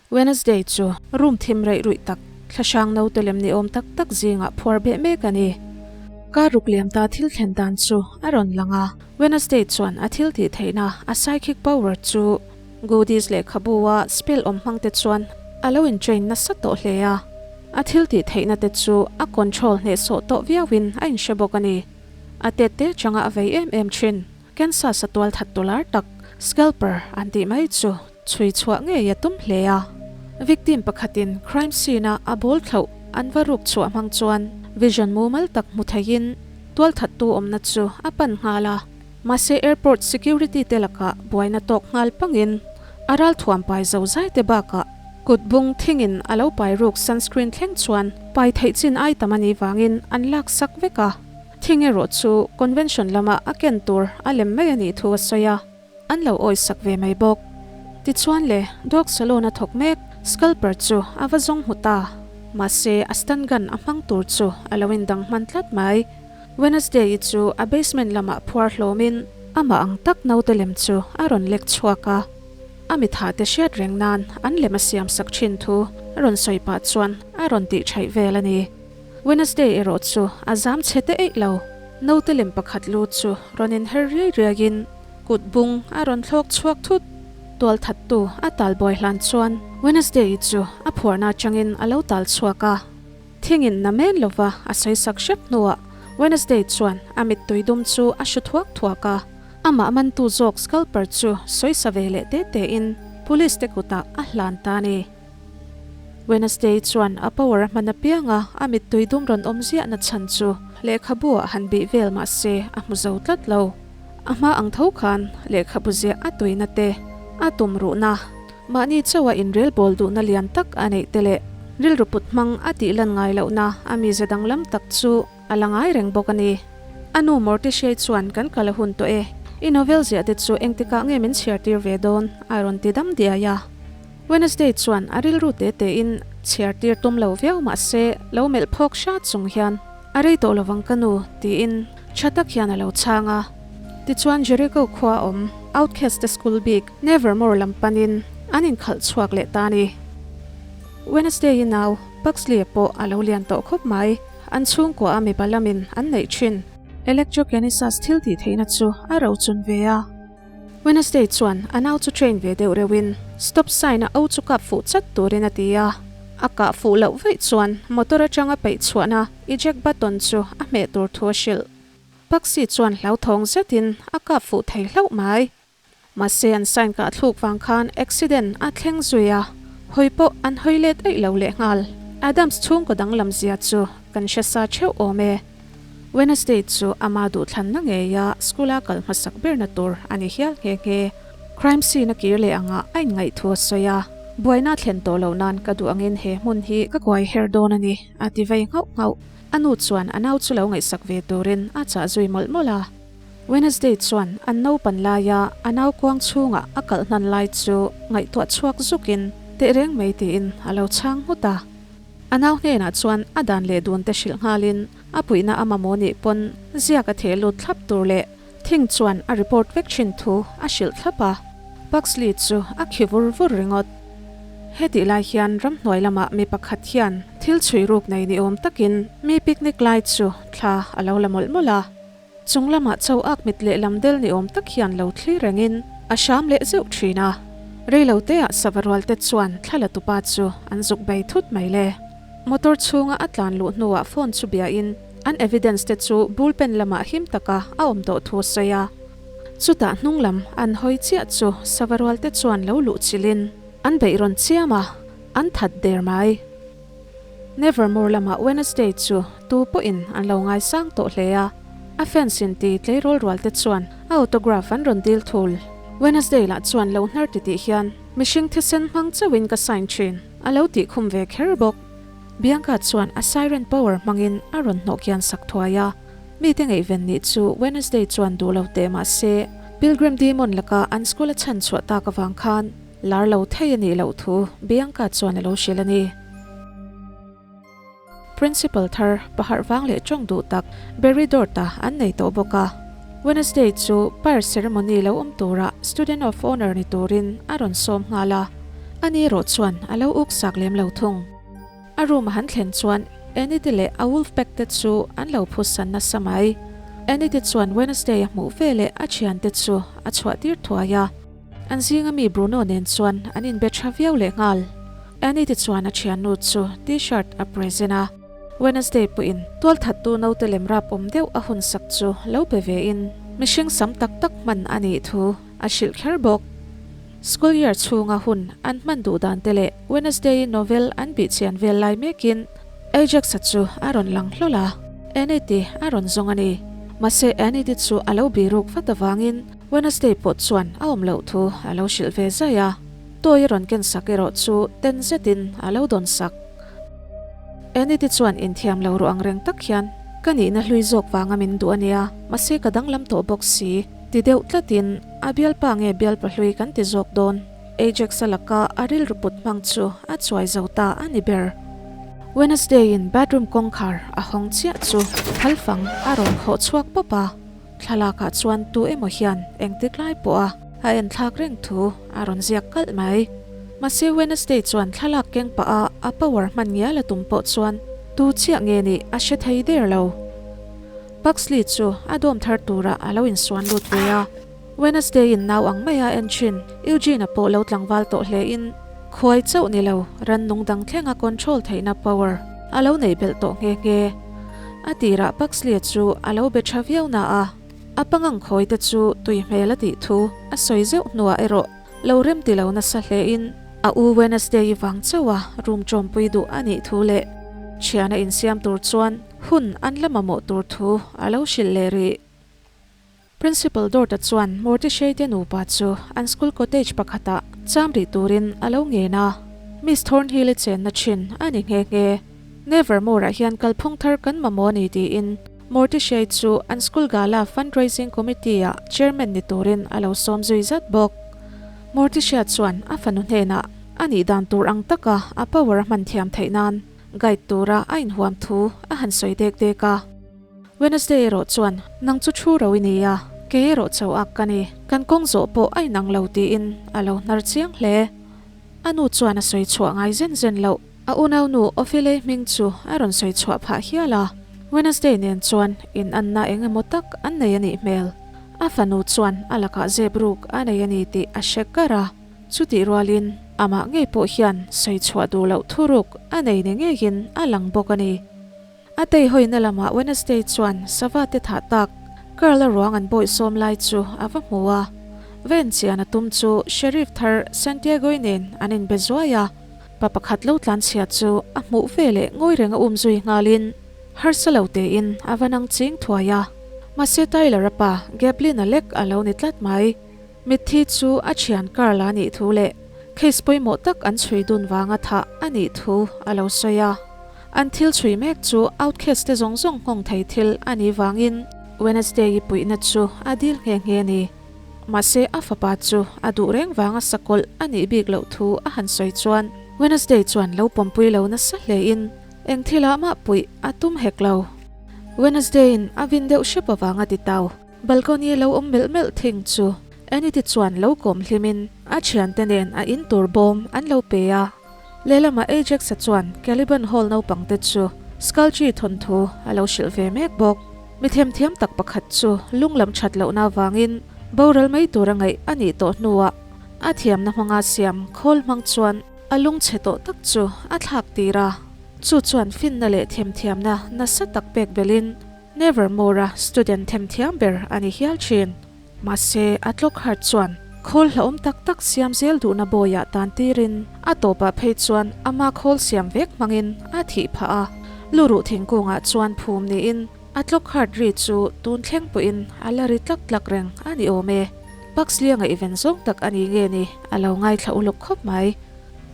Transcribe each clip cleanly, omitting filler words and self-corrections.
Wednesday chu room thim reih ruih tak, thlahrang naute lem ni awm tak tak zingah phuar beh mek a ni. Kar ruk liam ta thil thlen dan chu a rawn lang a, Wednesday chuan a thil tih theihna a psychic power chu Goodies lehkhabu a spell awm hmang te chuan a lo in train nasa tawh hle a, a thil tih theihna te chu a control hnehsawh tawh viauin a inhre bawk a ni. A tet te changa a vei em em thin. Kansas a tual that tular tak Scalper an tih mai chu chhui chhuah ngei a tum hle a. Victim pakhatin crime scene a a ball thlauh an va ruk chhuah hmang chuan vision mumal tak hmu theiin tual thattu awmna chu a pan nghal a. Mahse airport security te lakah buaina tawk nghal pangin a ralthuam pai zo zai te bakah kut bung thingin a lo pai ruk sunscreen thleng chuan pai theih chin ai tam a nih vangin an lak sak vek a. Thing erawh chu convention lama a ken tur a lem mai a nih thu a sawi a, an lo awi sak ve mai bawk. Tichuan le, dog salon a thawk mek, Scalper chu a va zawng hmu ta. Mahse, a stun gun a hmang tur chu a lo indang hman tlat mai. Wednesday-i chu a basement lamah phuar hlawmin amah ang tak naute lem chu a rawn lek chhuak a. A mitha te hriat reng nan an lem a siam sak thin thu a rawn sawi pah chuan a rawn tihṭhaih vel a ni. Wednesday erawh chu a zam chhe te eih lo. Naute lem pakhat lu chu rawn inher riai riaiin kut bung a rawn thlawk chhuak thut. Tualthattu a talbuai hlan chuan Wednesday-i chu a phuarna atangin a lo tal chhuak a. Thingin na men lova a sawi sak hrep hnuah Wednesday chuan a mittui dum chu a hru thuak thuak a. Amah mantu zawk Scalper chu sawisa ve leh te tein Police te kutah a hlan ta a ni. Wednesday chuan a power a hman apianga a mittui dum rawn awm ziahna chhan chu lehkhabu ah han bih vel mah se a hmu zo tlat lo. A hma ang tho khan lehkhabu ziah a tuina te, a tum ruhna, mahni chauha inrel bawl duhna lian tak a neih te leh rilru put hmang a tih lan ngai lohna a mize danglam tak chu a la ngai reng bawk a ni. A nu Morticia chuan kan kal a hun tawh e, i novel ziah te chu engtikah nge min chhiar tir ve dawn? a rawn ti dam diai a. Wednesday chuan a rilru te tein chhiar tir tum lo viau mah se lo melh phawk hrat chung hian a rei tawh lovang ka nu tiin tha tak hian a lo chhang a. Tichuan Jericho khua awm Outcast te school bik Nevermore lam panin an inkhalh chhuak leh ta a ni. Wednesday-i nau Pugsley-a pawh a lo lian tawh khawp mai. An chhungkua a mipa lamin an neih thin. Electrokinesis thil tih theihna chu a rochun ve a. Wednesday chuan a nau chu train ve deuh reuhin stop sign a o chu kap fuh chat turin a ti a. A kah fuh loh vaih chuan motor atanga peih chhuahna eject button chu a hmeh tur thu a hrilh. Taxi chuan hlauthawng zetin a kap fuh thei hlauh mai. Mahse an sign kah thluk vang khan accident a thleng zui a, hawi pawh an hawi let eih lo lehnghal. Adams chhungkaw danglam zia chu kan hre sa theuh awm e. Wednesday chu ama duhthlanna ngeia school-a kal hmasak berna tur a ni hial nghe nghe. Crime scene a kir leh angah a inngaih thu a sawi a, buaina a thlen tawh loh nan ka duh angin he hmun hi ka kuai her dawn a ni, a ti vei nghauh nghauh. A nu chuan a nau chu lo ngaihsak ve turin a chah zui mawlh mawlh a. Wednesday chuan an naupan laia a nau kuang chhunga a kalh hnan lai chu ngaihtuah chhuak zukin tehreng mai tiin a lo chhang nghut a. A nau hnenah chuan a dan leh dun te hrilh nghalin a puihna a mamawh nih pawn ziak a theh lut thlap tur leh thing chuan a report vek thin thu a hrilh thlap a. Pugsley chu a khi vur vur ringawt. Hetih lai hian ramhnuai lamah mi pakhat hian thil chhui ruk nei ni awm takin mi picnic lai chu thla a lo la mawlh mawlh a. Chung lamah cho ak mit leh lam del ni awm tak hian lo thlir rengin a hram leh zeuh thin a. Reilo teah sava rual te chuan thla la tupa chu an zuk bei thut mai le. Motor chhunga a tlan luh hnuah phone chu biain an evidence te chu bullpen lamah him taka a awm tawh thu a sawi a. Chutah hnung lam an hawi chiah chu sava rual te chuan lo luh chilhin an beih rawn chiam a, an that der mai. Nevermore lamah Wednesday chu tu pawhin an lo ngaisang tawh hle a, a fans in ti tleirawl rual te chuan a autograph an rawn dil thul. Wednesday lah chuan lo hnar ti tih hian mihring thisen hmang chauhin ka sign thin a lo tih khum ve kher bawk. Bianca chuan a siren power hmangin a rawn hnawh kian sak thuai a, mite ngaihven nih chu Wednesday chuan duh lo teh mah se Pilgrim Demon laka an school a chhan chhuah tak avang khan Lar lo thei a nih loh thu Bianca chuan a lo hrilh a ni. Principal thar paharh vang leh tawng duh tak Barry Dort-a an nei tawh bawk a. Wednesday chu Pire ceremony lo awm turah Student of Honour ni turin a rawn sawm nghal a. Ani erawh chuan a lo uk sak lem lo thung. A room a han thlen chuan Annie-te leh a wolf pack te chu an lo phusan nasa mai. Annie-te chuan Wednesday a hmuh veleh a thiante chu a chhuah tir thuai a. An zinga mi Bruno nen chuan an inbe tha viau lehnghal. Annie-te chuan a thiannu chu T-shirt a present a. Wednesday pawhin tualthattu naute lem rap awm deuh a hun sak chu lo pe vein mihring sam tak tak hman a nih thu a hrilh kher bawk. School year chhunga hun an hman duh dan te leh Wednesday-i novel an bihchian vel lai mekin Ajax-a chu a rawn lang hlawl a, Enid-i a rawn zawng a ni. Mahse Enid-i chu a lo biruk vat avangin Wednesday pawh chuan a awm loh thu a lo hrilh ve zai a, toy a rawn ken sak erawh chu ten zetin a lo dawn sak. Enid-i chuan inthiam lo ruh ang reng tak hian, Ka nihna hlui zawk vanga min duh a nia, mahse ka danglam tawh bawk si. Ti deuh tlatin, a bialpa nge bialpa hlui kan ti zawk dawn? Ajax-a laka a rilru put hmang chu a chuai zo ta a ni ber. Wednesday-in bathroom kawngkhar a hawng chiah chu thalfang a rawn khawh chhuak pawp a, thlalakah chuan tu emaw hian engtik lai pawha a enthlak reng thu a rawn ziak kalh mai. Mahse Wednesday chuan thlalak keng pah a a power hman ngial a tum pawh chuan tu chiah nge nih a hre thei der lo. Pugsley chu a dawm thar turah a lo insuan lut ve a. Wednesday in nau ang maia en thin Eugene-a pawh lo tlangval tawh hle in khuai chauh ni lo rannung dang thlenga control theihna power a lo nei belh tawh nghe nghe. A tirah Pugsley-a chu a lo be tha viau na a, a pangang khawi te chu tui hmel a tih thu a sawi zeuh hnuah erawh lo rem ti lo nasa hle in a u Wednesday-i vang chauha room tawmpui duh a nih thu leh thiana insiam tur chuan Hun an la mamawh tur thu a lo hrilh leh rih. Principal Dorta chuan Mortishei te nupa chu an school cottage pakhatah cham rih turin a lo ngen a. Miss Thornhill-i chenna thin a ni nghe nghe. Nevermore-ah hian kalphung thar kan mamawh a ni tiin Mortishei chu an school gala fundraising committee-ah chairman ni turin a lo sawm zui zat bawk. Mortishia chuan a fanu hnenah a nih dan tur ang taka a power a hman thiam theih nan Guide tura a inhuam thu a han sawi dek dek a. Wednesday erawh chuan, Nang chu thu ro i ni a, kei erawh cho ak ka ni, kan kawng zawh pawh a inang lo tiin a lo hnar chiang hle. A nu chuan a sawi chhuah ngai zen zen loh. A unaunu Ophilei hming chu a rawn sawi chhuah phah hial a. Wednesday nen chuan inanna eng emaw tak an nei a nih hmel. A fanu chuan a lakah zep ruk a nei a ni tih a hre kar a. Chutih rualin amah ngei pawh hian sawi chhuah duh loh thuruk a nei ni ngeiin a lang bawk a ni. A teihawiina lamah Wednesday chuan sava te thah tak Carl-a ruang an bawihsawm lai chu a va hmu a. Ven chian a tum chu Sheriff thar Santiago-i nen an inbe zuai a. Pa pakhat lo tlanchhia chu a hmuh ve leh ngawi reng a um zui nghalin harsa lo tein a va nang ching thuai a. Mahse Tyler-a pa Gablin-a lek a lo ni tlat mai. Mitthi chu a thian Carl a nih thu leh case pawimawh tak an chhui dun vanga thah a nih thu a lo sawi a. An thil chhui mek chu outcast te zawng zawng nghawng thei thil a nih vangin Wednesday-i puihna chu a dil nghe nghe a ni. Mahse a fapa chu a duh reng vanga sakawlh a nih bik loh thu a han sawi chuan Wednesday chuan lo pawmpui lo nasa hlein eng thilah mah puih a tum hek lo. Wednesday-in a vin deuh hrep avanga ti tau. Balcony lo awm melh melh thing chu Anity chuan lo kawm hlimin a thiante nen a in tur bawm an lo pe a. Lehlamah Ajax-a chuan Caliban Hall naupangte chu Sculgy thawnthu a lo hrilh ve mek bawk. Mi themthiam tak pakhat chu lunglam that lohna avangin boral mai tura ngaih a nih tawh hnuah a thiamna hmanga siam khawl hmang chuan a lungchhe tawh tak chu a thlak tir a. Chu chuan finna leh themthiamna nasa tak pek belhin Nevermore-a student themthiam ber a ni hial thin. Mahse, a Tlockhart chuan khawl hlauhawm tak tak siam zel duhna bawiah tan tirin a tawpah phei chuan ama khawl siam vek hmangin a thih phah a. Luruh thingkungah chuan phum niin a Tlockhart ri chu tun thleng pawhin a la ri tlak tlak reng a ni awm e. Pugsley-a ngaihven zawng tak a ni nge ni a lo ngaithla uluk khawp mai.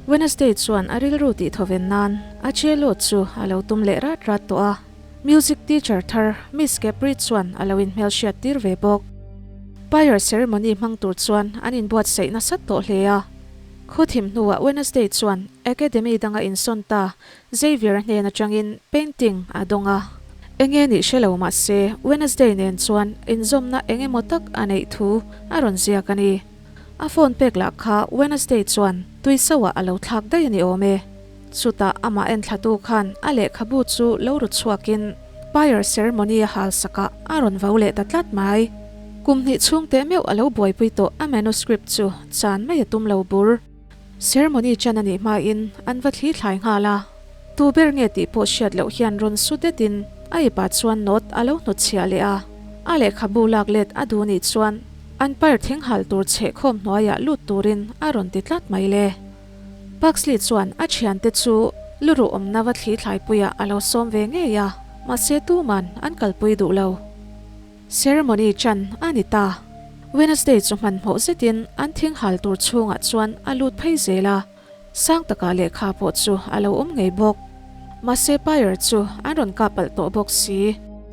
Wednesday chuan a rilru tihthawven nan a cello chu a lo tum leh rat rat tawh a. Music teacher thar Miss Capri chuan a lo inhmelhriat tir ve bawk. Pyre ceremony hmang tur chuan an inbuatsaih nasat tawh hle a. Khaw thim hnuah Wednesday chuan Academy danga insawn ta Xavier-a hnen atangin painting a dawng a. Enge nih hre lo mahse Wednesday nen chuan inzawmna eng emaw tak a neih thu a rawn ziak a ni. A phone pek lah kha Wednesday chuan tui sauhah a lo thlak daih a ni awm e. Chutah amah enthlatu khan a lehkhabu chu lo ru chhuakin pyre ceremony a hal sakah a rawn vo leh ta tlat mai. Kum hnih chhung teh meuh a lo buaipui tawh a manuscript chu chan mai a tum lo bur. Ceremony chan a nih hmain an va thli thlai nghal a, tu ber nge tih pawh hriat loh hian rawn su detin a ipa chuan note a lo hnutchhiah leh a, a lehkhabu lak let a duh nih chuan an pyre thing hal tur chhehkhawm hnuaiah lut turin a rawn ti tlat mai le. Pugsley chuan a thiante chu luruh awmna va thli thlaipuiah a lo sawm ve ngei a, mahse tuman an kalpui duh lo. Ceremony chan a ni ta. Wednesday chu hmanhmawh zetin an thing hal tur chhungah chuan a lut phei zel a, sang takah lehkha pawh chu a lo awm ngei bawk. Mahse pyre chu an rawn kap alh tawh bawk si.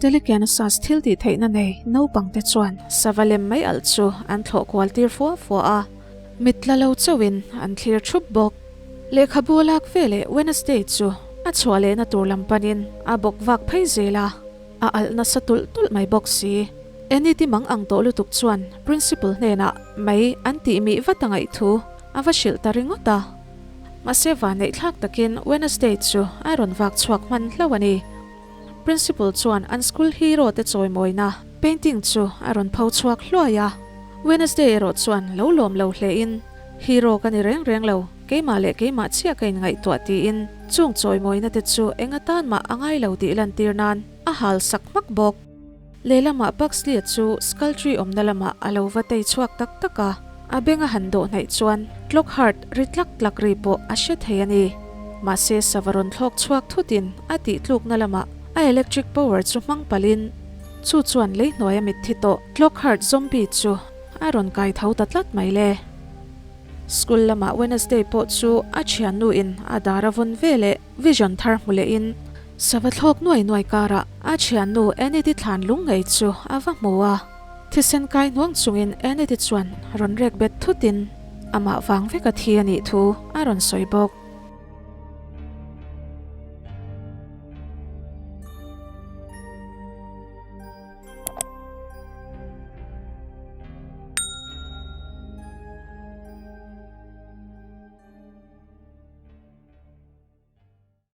Telekinesis thil tih theihna nei naupangte chuan sava lem mai alh chu an thlawh kual tir fua fua a. Mit tla lo chauhin an thlir thup bawk. Lehkhabu a lak veleh Wednesday chu a chhuah lehna tur lam panin a bawk vak phei zel a, a alh nasa tulh tulh mai bawk si. Enid i mang ang tawh lutuk chuan Principal hnenah mai an tih mih vat a ngaih thu a va hrilh ta ringawt a. Mahse vanneih thlak takin Wednesday chu a rawn vak chhuak hman hlauh a ni. Principal chuan an school hero te chawimawina painting chu a rawn pho chhuak hluai a. Wednesday erawh chuan lo lawm lo hle in, Hero ka ni reng reng lo, keimah leh keimah chiah ka inngaihtuah tiin chung chawimawina te chu eng atan mah a ngai lo tih lantir nan a hal sak hmak bawk. Lehlamah Pugsley-a chu Skull Tree awmna lamah a lo va tei chhuak tak tak a, a beng a han dawh hnaih chuan Clockhart ri tlak tlak ri pawh a hre thei a ni. Mahse sava rawn thlawk chhuak thutin a tih tlukna lamah a electric power chu hmang palhin chu chuan lei hnuaia mitthi tawh Clockhart zombie chu a rawn kai tho ta tlat mai le. School lamah Wednesday pawh chu a thiannu in a dar a vawn ve leh vision thar hmu lehin sava thlawk nuai nuai karah a thiannu Enid-i thlan lung ngei chu a va hmu a. Thisen kai hnuang chungin Enid-i chuan rawn rek bet thutin amah vang vek a thi a nih thu a rawn sawi bawk.